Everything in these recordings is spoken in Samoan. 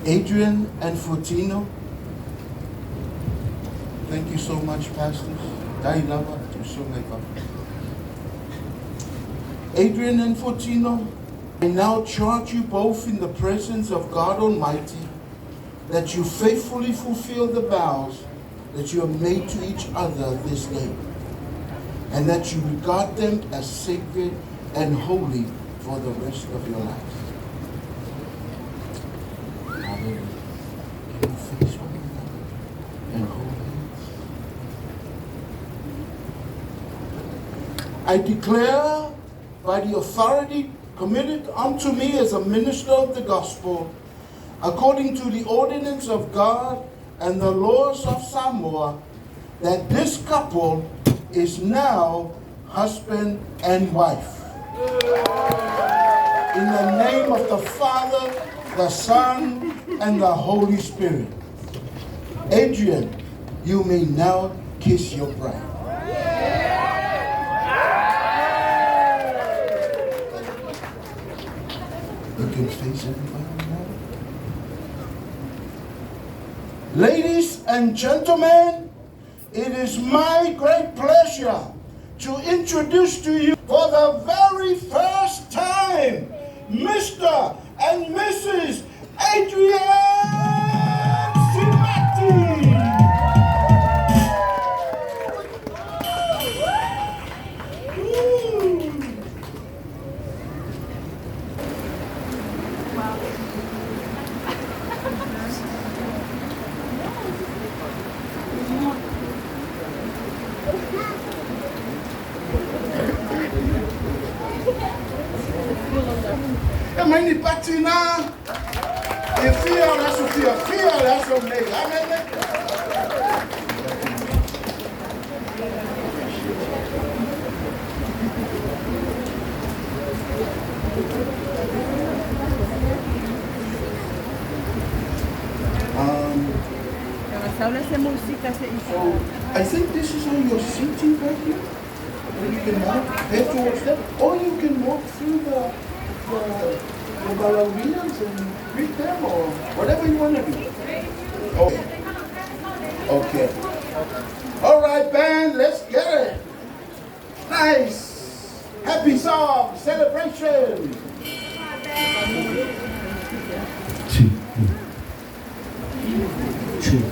Adrian and Fortino, thank you so much, pastors. Dai lava tusunga i fafo. Adrian and Fortino, I now charge you both in the presence of God Almighty that you faithfully fulfill the vows that you have made to each other this day, and that you regard them as sacred and holy for the rest of your lives. Hallelujah. Can you face one another and hold hands? I declare by the authority committed unto me as a minister of the gospel, according to the ordinance of God and the laws of Samoa, that this couple is now husband and wife. In the name of the Father, the Son, and the Holy Spirit. Adrian, you may now kiss your bride. You can face everybody now. Ladies and gentlemen, it is my great pleasure to introduce to you for the very first time Mr. and Mrs. Adrian Simati. Woo. E mai ni pati na. E fia o le aso fia fia le aso nei. Amene. So I think this is all your seating right here. Where you can walk head towards them, or you can walk through the the, the Malawians and greet them, or whatever you want to do. Okay. Okay. All right, band, let's get it. Nice. Happy song, celebration. Two, two.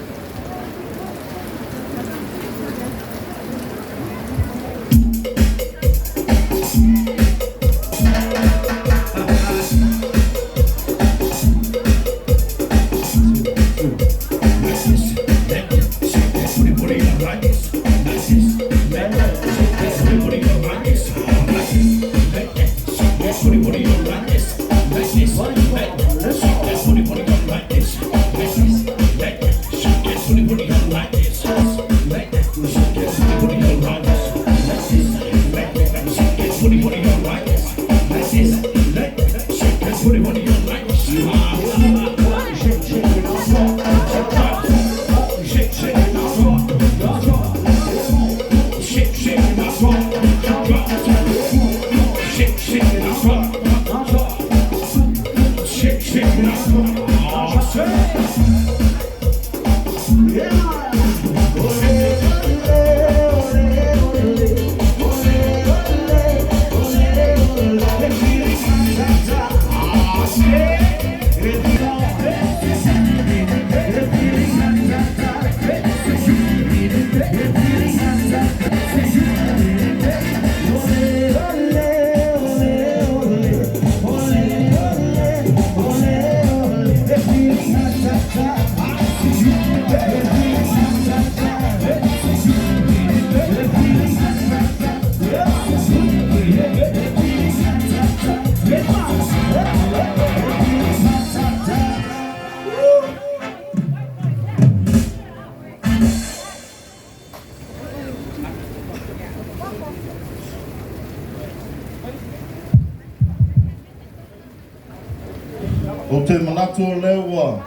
Ou te manatu o lea ua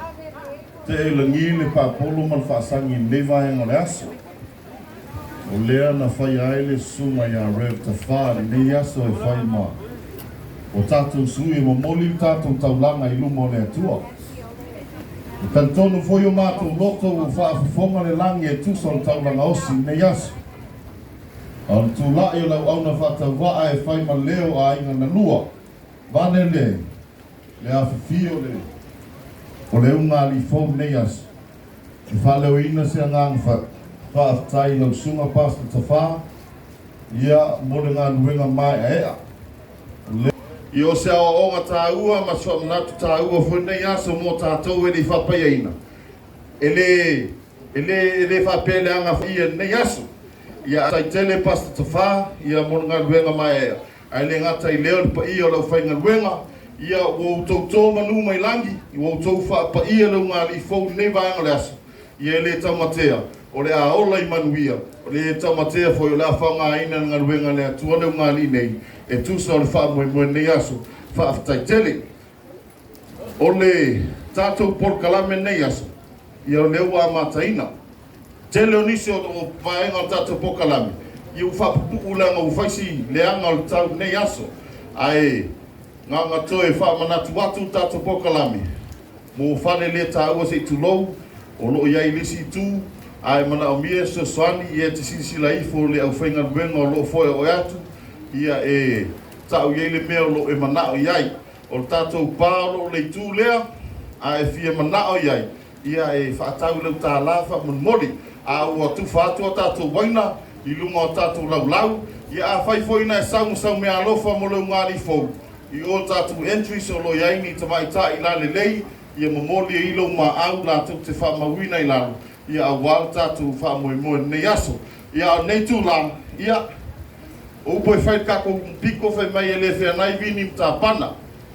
tea i lagi le papolo ma le faasagi i lenei vaega o le aso. O lea na faia ai le susuga ia Rev Tafa i lenei aso e fai ma o tatou sui e momoli le tatou taulaga i luma o le Atua. E talitonu foi o matou loto ua faafofoga le lagi e tusa o le taulaga osi i lenei aso. A o le tulai o le auauna faatauvaa e fai ma leo o aiga na lua, vaeane le le afifio le o le ulugalii fou i lenei aso. E faaleoina se agaga faafetai i lau Susuga Pastor Tafā, ia, mo le galuega maeaea. Ia o se aoaoga taua ma se faamanatu taua foi lenei aso mo tatou e le i faapaiaina. E le e le e le faapea leaga ia lenei aso. Ia faafetai tele Pastor Tafā ia mo le galuega maeaea. Ae le gata i lea o le paia o le aufaigaluega, ia ua outou to manu mai lagi, ua outou faapaia le ulugalii fou i lenei vaega o le aso. Ia e le taumatea, o le a ola i manuia, o le taumatea foi o le a faaaogaina le galuega a le Atua le ulugalii nei, e tusa o le faamoemoe i lenei aso. Faafetai tele. O le tatou polokalame i lenei aso, ia o lea ua amataina. Tele o nisi o vaega o le tatou polokalame, ia ua faapupuu leaga ua fai si leaga o le tau i lenei aso. Ae na ona toe faamanatu atu le tatou polokalame, Mo fale le taua se i tulou, o lo o i ai i le isi itu, a e manaomia se fesoasoani, ia e te silasila ifo i le aufaigaluega o lo o foeoe atu, ia e tau i ai le mea o lo o e manao i ai. O le tatou pa o lo o le itu lea, a e fia manao i ai, ia e faatau i lau $1 faamolemole. A ua tufa atu a tatou uaina i luga o tatou laulau, ia afai foi na e sau ma sau meaalofa mo le ulugalii fou, I o tatou entries o lo o i ai ni tamaitai lalelei, ia momoli ai lou maau latou te faamauina i lalo, ia aua le tatou faamoemoe i lenei aso. Ia a o lenei itula, ia, o upu e fai i le tatou piko fai mai e le feanai vini ma tapana.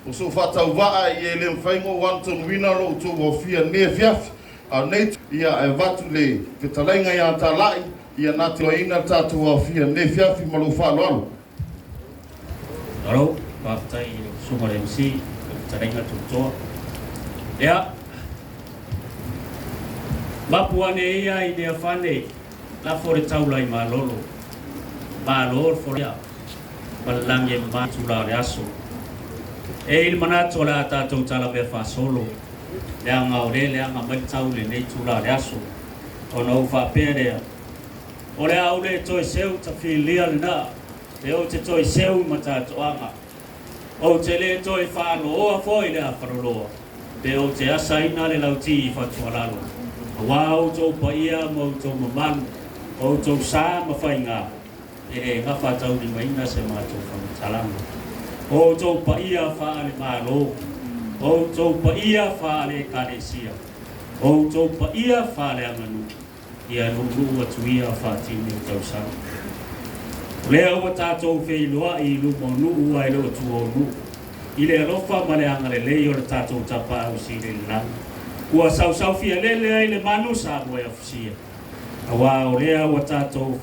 O sou faatauvaa ia e le mafai ona ou anotonuina lo outou aofia i lenei afiafi. A o lenei, ia, e avatu le fetalaiga ia Talai, ia na te iloaina le tatou aofia i lenei afiafi ma lou faaaloalo. Malo, faafetai i lau Susuga i le MC mo le fetalaiga Tulatoa. Ia, mapu ane ia i Niafane, lafo le taula i Malolo. Malo le folasia ma le lagi e mama i itula o le aso. E i ai le manatu o le a tatou talamea faasolo, leaga o lea e leaga mai le tau i lenei itula o le aso. Ona ou faapea lea, O le a ou le toe seu tafilia lena, e ou te toe seu i Matatoaga. Ou te le toe faalooa foi le afaloloa, pe ou te asaina le lauti i Fatualalo. Aua outou paia ma outou mamalu, outou sa ma faiga, e le gafataulimaina se matou faamatalaga. O outou paia faale-Malo, outou paia faale-Ekalesia, outou paia faaleaganuu, Ia nuunuu atu ia faatini o tausaga. O lea ua tatou feiloai i luma o nuu ae le o tua o nuu, i le alofa ma le agalelei o le tatou Tapaau Sili i le Lagi, ua sausaufia lele ai le manu Samoa e afusia, aua o lea ua tatou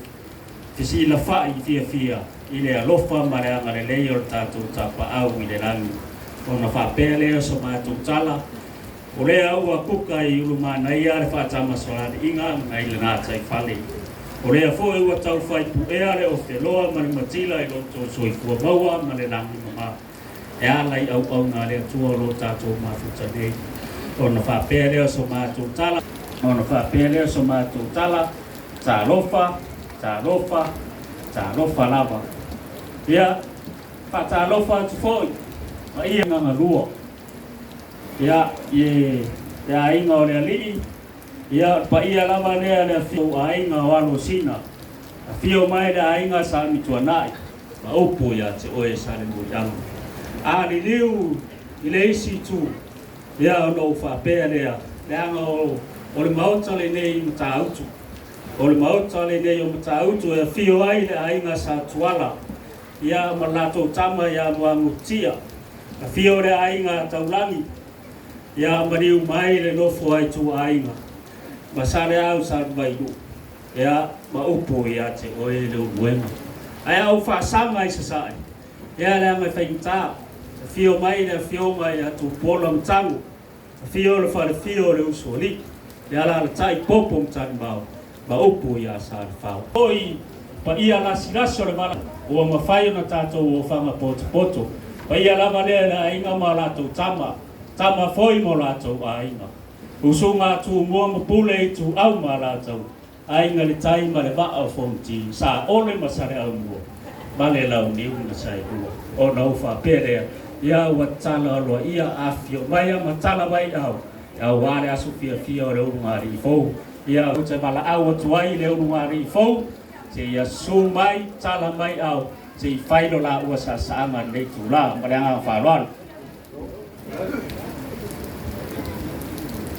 fesilafai fiafia i le alofa ma le agalelei o le tatou Tapaau i le Lagi. Ona faapea lea o so matou tala, O lea ua kuka i Ulumanaia le faatamasoaliiga nai le gataifale. O lea foi ua tau fai puea le ofeloa ma le matila i lo outou soifua maua ma le lagi mama e ala i auauna a le Atua o lo tatou mafuta nei. Ona faapea lea o so matou tala. Ona faapea lea o so matou tala, Talofa, talofa, talofa lava. Ia, faatalofa atu foi paia Gagalua. Ia, i le aiga o le alii, ia, o le paia lava lea le afio o aiga o alo o Sina, afio mai le aiga Sa Amituanai, ma upu ia te oe Salemuliaga. A liliu i le isi itu, ia ona ou faapea lea, leaga o le maota lenei i Matautu, o le maota lenei o Matautu e afio ai le aiga Sa Tuala, ia ma le latou tama ia Muagututia, Afio le aiga Taulagi, ia maliu mai le nofo a ituaiga ma Saleau Saluvailu, ia ma upu ia te oe le uluega. Ae a ou faasaga i Sasae, ia leaga e faigata, afio mai le afioga ia Tupuola Matago, Afio le falefia o le Usoalii, le alaalatai Popo ma Talimao ma upu ia Salefao. Oi paia lasilasi o le vala ua mafai ona tatou ofaga potopoto. Paia lava lea i le aiga ma latou tama, tama foi ma o latou aiga. Usuga a Tumua ma Pule, Ituau ma Alataua, Aiga i le Tai ma le Vaa o Fonoti, Saole ma Saleaaumua ma le Launiu na Saelua. Ona ou faapea lea, ia ua tala aloaia afifio mai ma tala mai au, aua le aso fiafia o le ulugalii fou. Ia ou te valaau atu ai i le ulugalii fou, seia susu mai, tala mai au, se i fai lo laua saasaaga i lenei itula. Ma le agaga faaaloalo.